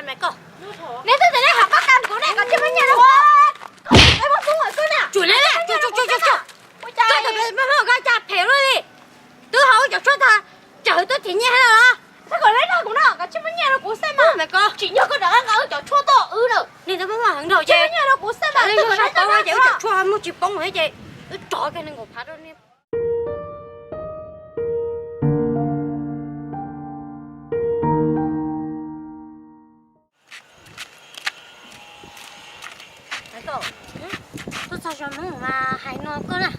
Neb twb tias neb hais qab kas kuv ne, koj tsis muaj nyiaj rau kuv. Tsuam li, koj cas phem luaj li. Twb haus wb cov tshuaj tag, tsam twb thim nyiaj thiab los. Txhob kom neb nrog kuv no, koj tsis muaj nyiaj rau kuv xwb mas. Tsim nyog koj rov qab nqa wb cov tshuaj tuaj wb lawm. Neb twb muaj hwv nrau ces wb tsis muaj nyiaj rau kuv xwb mas, twb kom neb nrog kuv no ces wb cov tshuaj muaj tsis poob thiab ces wb rov kiag nees nkaum phav rau neb. Tuaj txog zos Hmoob mas hais no koj na,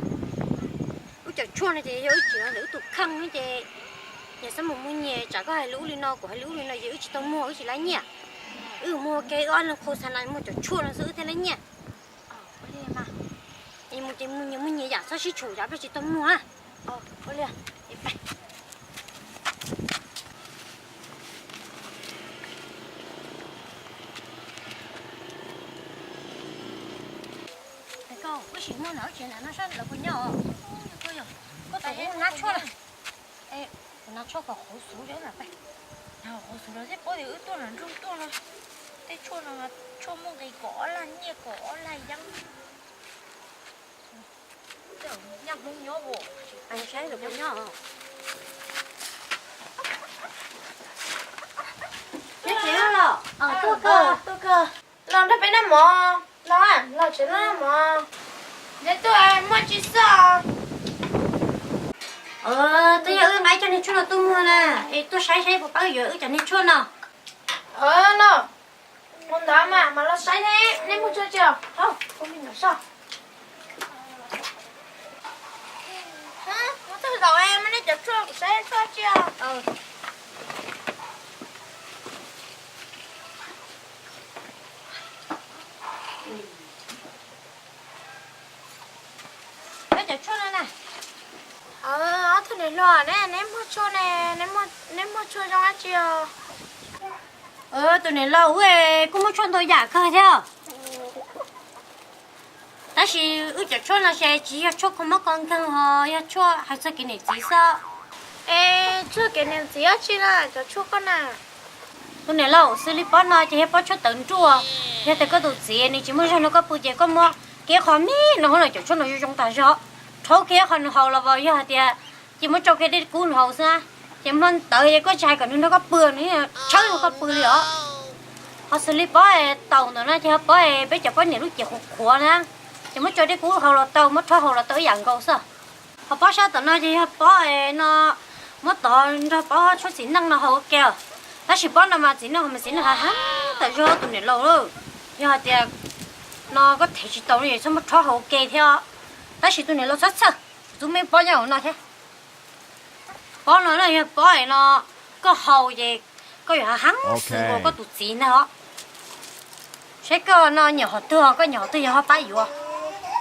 wb cov tshuaj no ces yog wb tsim los ntawm wb tus kheej ces yog xav mus muag nyiaj tsam koj hais lus li no kuv hais lus li no ces wb tsis tau muag wb tsis laib nyiaj. Wb muag ua ke wb ob leeg qhau xav na muag cov tshuaj no xwb wb thiaj laib nyiaj. Es mus ces mus nyias muag nyias yam txhob sib tsum yam peb tsis tau muag na. Koj wb sim muag ntawm wb tsev ntawm no saib lawv puas nyob os. Koj tus nab tshuaj, tus nab tshuaj kom qhuav xub, qhuav xub los thiaj paub tias wb tuaj nram nroog tuaj no. Tej tshuaj no tshuaj muaj nqis kaum ob lag nyiaj kaum ob lag yeeb. Nyaj Hmoob nyob vos. Saib lawv puas nyob. Neb tsev los? Tuaj kawg, tuaj kawg. Los nrog peb noj mov, los, los tsev noj mov. Neb tuaj muaj tsis xwb. Twb yog wb nqa cov niag tshuaj no tuaj muag na, es tuaj saib saib puas pab yuav wb cov niag tshuaj no. Los, mus ntawd mas, mas los saib neb, neb muag tshuaj tsis os? Kuv me nyuam soj. Muab tag zaum muab nej cov tshuaj kuv saib tshuaj tsis os. Peb cov tshuaj no na. Ob tug niam hluas ne, neb muag tshuaj ne, neb muag tshuaj zoo dab tsi os? Tus niam laus, wb kuj muag tshuaj ntau yam kawg thiab. Tab sis wb cov tshuaj no ces tsis yog tshuaj kho mob kho nkeeg ho yog tshuaj hais txog kev niam txiv xwb. Es tshuaj kev niam txiv dab tsi na cov tshuaj koj na? Tus niam laus, xws li pob no ces yog pob tshuaj tawv nruj. Yog tias koj tus txiv nws tsis muaj zog nrog koj pw ces koj muab kiag qhov me no hauv no, cov tshuaj no zoo zoo tas zog. Rhaub kiag qhov nws haus los yog hais tias ces muab tsau kiag dej kub nws haus xwb. Ces muab tawv ces koj tsis hais kom nws nrog koj pw, nws tshawb nrog koj pw li os. Ho xws li pob taus ntawm no ces yog pob peb cov poj niam lub cev qhuav qhuav na, ces muab tsau dej kub haus los tau, muab rhaub haus los tau ib yam nkaus xwb. Ho pob sab tom no ces yog pob no, muab tov nrog pob tshuaj txiv neej no haus ua ke os. Tab sis pob no mas txiv neej haus mas txiv neej hav heev tas zog tus niam laus. Yog hais tias no koj thev tsis tau no ces txhob muab rhaub haus ua ke thiab. Tab sis tus niam laus txhob txhawj, kuv twb muaj pob nyob hauv no thiab. Pob no na yog pob no, koj haus ces koj yuav hav heev xwb nkaus koj tus txiv ntag os. Saib koj no nyiam qhov twg, koj nyiam qhov twg yog ho pab yuav.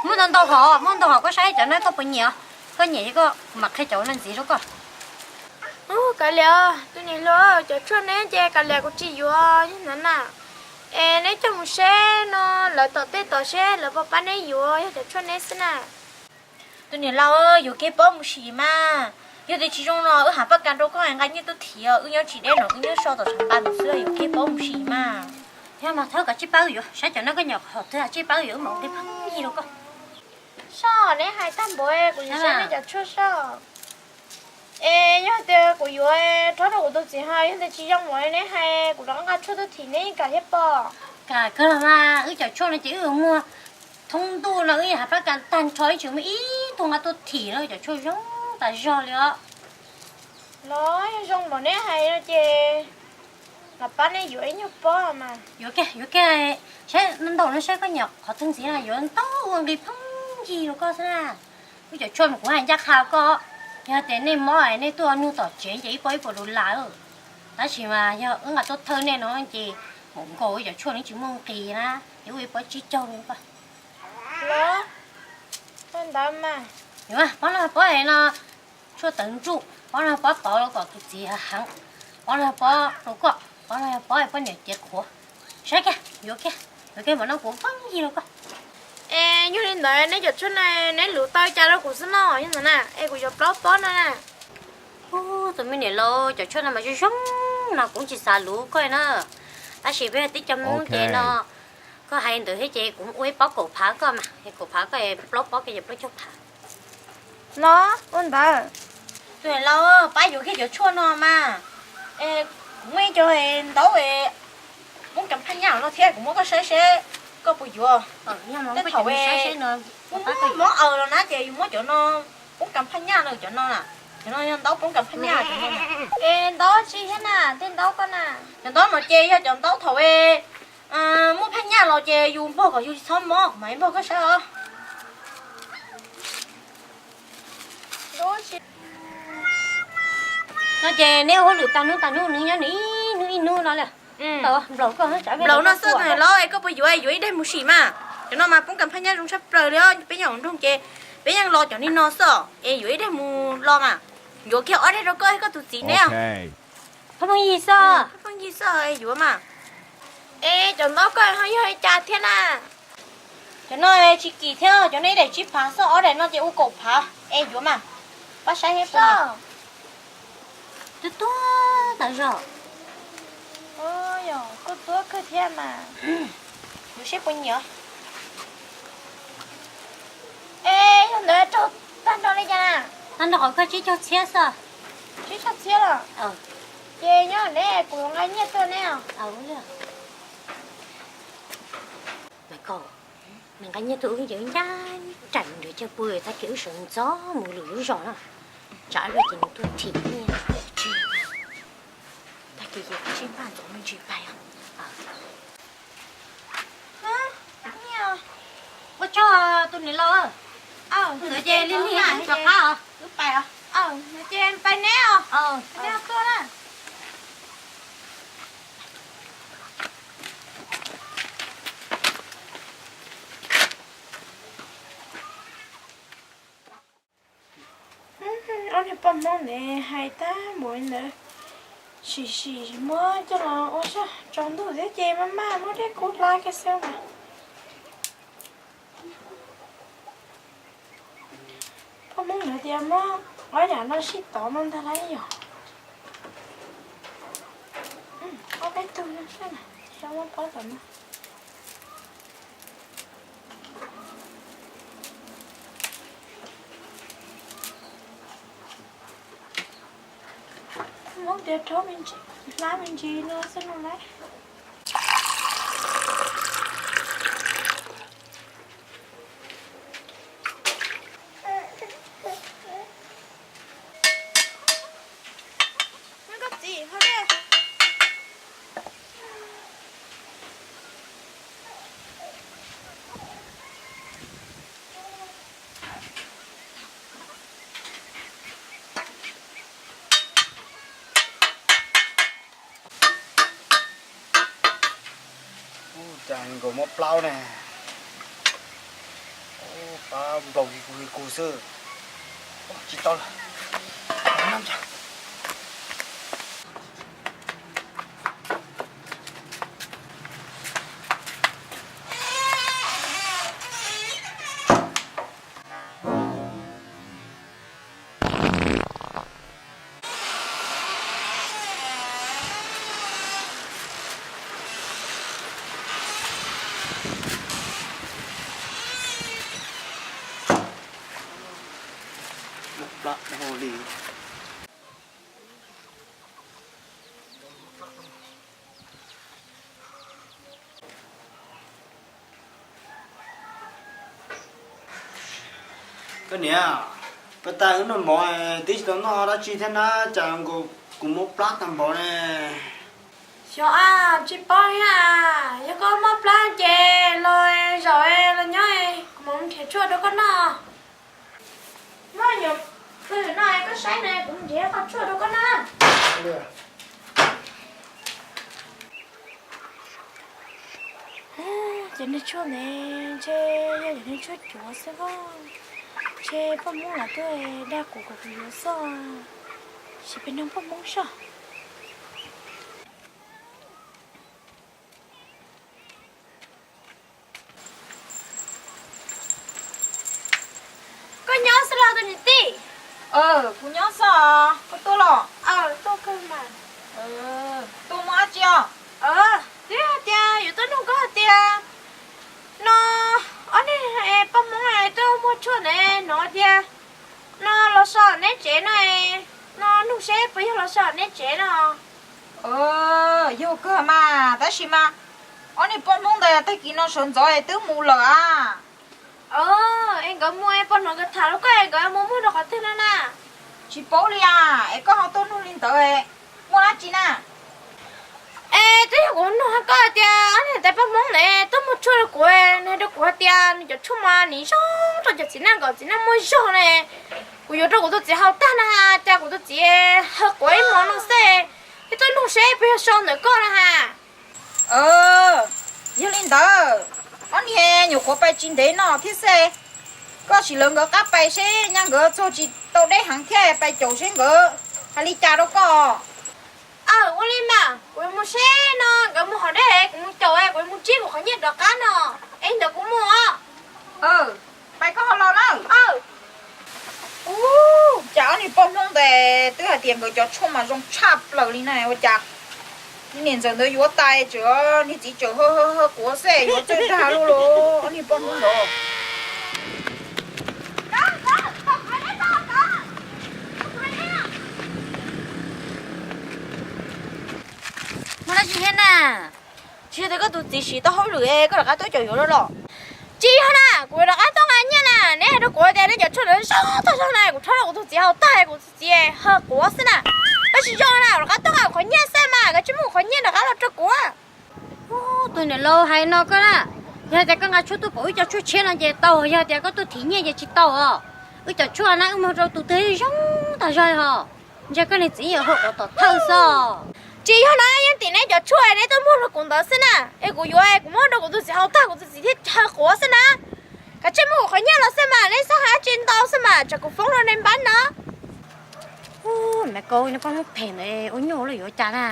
Muab ntau ntau hom, muab ntau hom koj saib cov no koj puas nyiam. Koj nyiam ces koj, kuv mam qhia cov no ntxiv rau koj. Kav liam, tus niam hluas, cov tshuaj neb ces kav liam kuv tsis yuav yog ntawd na. Es neb coj mus seb no lawv tom tej tod seb lawv puas pab neb yuav, yog cov tshuaj neb xwb na. Tus niam laus, yuav kiag pob mus sim mas. Yog tias tsis zoo no wb hais pab kas rau koj nqa nyiaj tuaj thim, wb nyob tsis deb no wb nyob so tom tshav npas no xwb, yuav kiag pob mus sim mas. Yog mas thov kom tsij pab wb yuav, saib cov no koj nyiam qhov twg tsij pab wb yuav, wb mam ua nqi pheej yig rau koj. Soj, neb hais tag npaum, kuv yuav saib neb cov tshuaj soj. Es yog tias kuv yuav rhaub rau kuv tus txiv ho yog tias tsis zoo lawm neb hais kuv rov qab nqa tshuaj tuaj thim neb yeej kam thiab pob? Kam kawg los mas, wb cov tshuaj no ces wb muag thoob ntuj no wb yeej hais pab kas tag nrho, wb tsis muaj ib tug nqa tuaj thim no, cov tshuaj zoo tas zog li os. Los yog zoo npaum neb hais no ces mam pab neb yuav ib nyuag pob mas. Yuav kiag, yuav kiag, saib ntau no saib koj nyiam qhov twg ntxiv na, yuav ntau ua nqi pheej yig rau koj xwb na. Wb cov tshuaj mas kuv hais ncaj qha koj, yog tias nej mob nej tuaj nug tom tsev ces ib pob ib puas dollar. Tab sis mas yog wb nqa tuaj thawj nej no ces npaum nkaus wb cov tshuaj nws tsis muaj nqis na, ces ua ib pob tsib caug rau koj. Los, ntawd mas. Pob no pob no tshuaj tawv nruj, pob no pob tov rau kom tus txiv heev, pob no pob rau koj, pob no pob poj niam cev qhuav. Saib kiag, yuav kiag, yuav kiag npaum no kuv pheej yig rau koj. Es yog li ntawd neb cov tshuaj no neb luv tau cas rau kuv xwb no, yog ntawd na es kuv yuav plaub pob no na. Tus me niam laus, cov tshuaj no mas zoo zoo no kuv tsis xav luv koj na. Tab sis peb tib co Hmoob ces no, koj hais ntawd thiab ces kuv ua ib pob kaum phav koj mas, kaum phav koj, plaub pob koj ces plaub caug phav. No, ua ntawd. Tus niam laus, pab yuav kiag cov tshuaj no mas. Kuv muaj ib co ntaub poob kas phaj nyaj no thiab, kuv muab koj saib seb koj puas yuav. Tej thaum muab mob aws los na ces yus muab cov no poob kas phaj nyaj no, cov no na. Cov no yog ntaub poob kas phaj nyaj cov no. Es ntaub tsi thiab na, tej ntaub koj na? Cov ntaub no ces yog cov ntaub thaum muaj phaj nyaj los ces yus npog kom yus tsis txhob mob, kuv mam npog koj saib os. No ces neb ua hauj lwm tag hnub tag hnub nws nyob nws ib hnub ib hnub no li. Nplaum no xwb tus niam laus, es koj puas yuav, yuav ib daim mus sim mas. Cov no mas poob kas phaj nyaj zoo tshaj plaws li os, peb nyob hauv nroog ces peb yeej lo cov li no xwb os, es yuav ib daim mus lo mas. Yuav kiag ob daim rau koj thiab koj tus txiv neb. Phooj ywg xwb, phooj ywg xwb, yuav mas. Es cov ntaub koj ho yog li cas thiab na? Cov no tsis kim thiab, cov no ib daim tsib phav xwb, ob daim no ces ua kaum phav, es yuav mas. Pab saib thiab. Tuab tuab tas zog. Yog kuj tuab kawg thiab mas. Yuav seb puas nyiam. Es yog ntawd raug tag nrho li cas na? Tag nrho qhov koj tsib caug txhiab xwb. Tsib caug txhiab los? Ces nyob neb, kuv nqa nyiaj tuaj neb os. Nws nqa nyiaj tuaj wb ces wb ncaj nraim mus nrhiav chaw pw, tag kis wb sawv ntxov mus lwm lub zos na. Tsam ib pliag ces nws tuaj thim nyiaj. Tag kis ces wb sib npaj ntxov me ntsis pais os. Ua tsaug tus niam laus. Ntawd ces lig lig rov qab os. Wb pais os. Ces pais neb os. Neb tuaj na. Ob niag poj Hmoob ne hais tag npaum li ntawd, sim sim muab coj los ua zaj tsaus ntuj thiab ces maj maj muab dej kub hlab kiag xwb mas. Poj Hmoob lawv tias muab ob yam no sib tov no ntag lauj yom. Ob peb tug no xwb na, tsis tau muab pob tom no. Hmoob tias rhaub me ntsis, hlab me ntsis no xwb no lauj. Ub, cas nkaus mob plab ne. Ub, pab nplaum kis kus kis kus xwb. Ub, tsis tau lawm. Mob plab dhau li. Koj niam, koj tag wb noj mov twb tsis tau noj dab tsi thiab na, cas nkaus kuv mob plab tag npaum ne. Xyov a, tsis paub thiab. Yog koj mob plab ces los zaum los nyob, kuv mam nrhiav tshuaj rau koj noj. Muaj nyuam qwj no koj saib na, kuv nrhiav qhov tshuaj rau koj noj. Cov niag tshuaj ntawd ntshe yog cov niag tshuaj cuav xwb os. Ntshe poj Hmoob lawv tuaj dag kuv kom kuv yuav xwb, sim pem nug poj Hmoob soj. Koj nyob xwb los tus niam tij? Kuv nyob xwb os, koj tuaj los? Tuaj kawg mas. Tuaj muaj dab tsi os? Twb Hmoob, twb muaj tshuaj ntawd no tiag, no los so neb tsev no, no nug seb puas yog los so neb tsev no. Yog kawg mas, tab sis mas ob niag poj Hmoob ntawd tag kis no sawv ntxov es twb mus lawm a. Es nkawd mus es puas hnov nkawd tham rau koj es nkawd mus muag rau qhov twg no na? Tsis paub li as, es koj ho tuaj nug li ntawd, muaj dab tsi na? Es twb yog kuv nug koj tias ob niag tais poj Hmoob ntawd tuaj muag tshuaj rau kuv, nws hais rau kuv hais tias nws cov tshuaj mas nws zoo rau cov txiv neej kom txiv neej muaj zog ne. Kuv yuav rau kuv tus txiv haus tag na, cas kuv tus txiv haw quav ib hmo no xwb. Thiab tuaj nug seb puas yog so ntawm koj na has. Yog li ntawd, ob niag nyuam qhuav pais tsis ntev no thiab xwb, koj sim lawv nkawd qab pais seb nyaj nkawd txog tsis tau deb heev thiab pais caum seb nkawd hais li cas rau koj. Aw, ua li mas kuv yuav mus seb no nkawd mus hov deb, kuv mus caum, kuv yuav mus tsib kuv qhov nyiaj rov qab no, es ntawd kuv mus os. Pais koj ho los na. Ub, cas ob niag poj Hmoob ntawd twb hais tias nkawd cov tshuaj mas zoo tshaj plaws li na, ua cas niag ntxawm ntawd yuav tais tseem niag txiv tseem haw quav xwb yuav txawj dag luaj los ob niag poj Hmoob ntawd. Muaj dab tsi thiab na? Tsis yog tias koj tus txiv siv tau hauj lwm es koj rov qab tuaj caum yuav los los? Tsis yog na, kuv rov qab tuaj nqa nyiaj na, neb hais rau kuv tias neb cov tshuaj ntawd zoo tag zog na, kuv rho rau kuv tus txiv haus tag kuv tus txiv haw quav xwb na. Tab sis zoo na, rov qab tuaj nqa kuv qhov nyiaj xwb mas, koj tsis muab kuv qhov nyiaj rov qab los rau kuv. Tus niam laus hais no koj na, yog tias koj nqa tshuaj tuaj pauv wb cov tshuaj tshiab no ces tau, yog tias koj tuaj thim nyiaj ces tsis tau os. Wb cov tshuaj na wb muag rau tus twg zoo tag zog hos. Ntshe koj niag txiv yuav haw quav tom thawj xwb. Tsis yog na, yeej tim neb cov tshuaj neb tuaj muag rau kuv ntawd xwb na, es kuv yuav kuv muab rau kuv tus txiv haus tag kuv tus txiv thiaj haw quav xwb na. Kav tsij muab kuv qhov nyiaj los xwb mas, neb xav hais dab tsi ntau xwb mas, tsam kuv foob rau neb npab no. Me koj, neb poj Hmoob phem ntawd ua nyuaj lawm yuav cas na.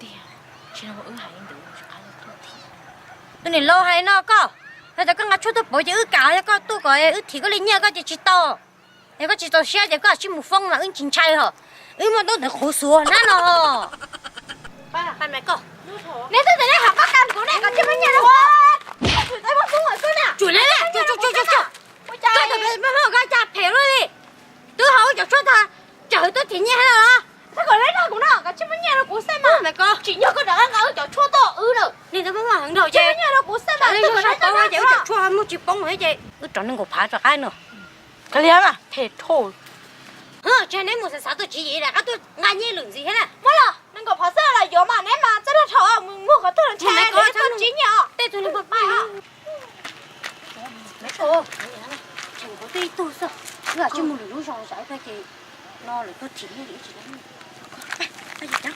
Tiag, tsis yog wb hais li ntawd. Tus niam laus hais no koj, yog tias koj nqa tshuaj tuaj pauv ces wb kam, yog koj tuaj kom wb thim koj li nyiaj koj ces tsis tau. Yog koj tsis txaus siab ces koj cia li mus foob mas wb tsis ntshai hos. Wb muaj ntaub ntawv qhuav xuav hnab no. Neb twb tias neb ham pab kam kuv ne, koj tsis muab nyiaj rau kuv. Tsuam li, koj tus peb muaj muaj koj cas phem luaj li. Twb haus wb cov tshuaj tag, tsam wb tuaj thim nyiaj thiab los. Txhob kom neb dag kuv no, koj tsis muab nyiaj rau kuv xwb mas. Tsim nyog koj rov qab nqa wb cov tshuaj tuaj wb lawm. Neb twb muaj muaj heev dhau ces nyiaj rau kuv xwb mas, twb kom neb dag kuv ces wb cov tshuaj muaj tsis poob thiab ces wb rov nees nkaum phav rov qab no. Kav liam mas phem dhau. Tsis neb mus xav xav tuaj tswv yim rov qab tuaj nqa nyiaj lwm ntxiv thiab na. Muab los nees nkaum phav xwb los yuav mas, neb mas txawj dag dhau, mus muag qhov twg los ntshai, neb tuaj tsib nyiaj os. Tej tus niag poj poj. Tshuav twb ib tug xwb, wb cia li mus lwm lub zos tsam ib pliag ces no lawv tuaj thim nyiaj li tsis tau.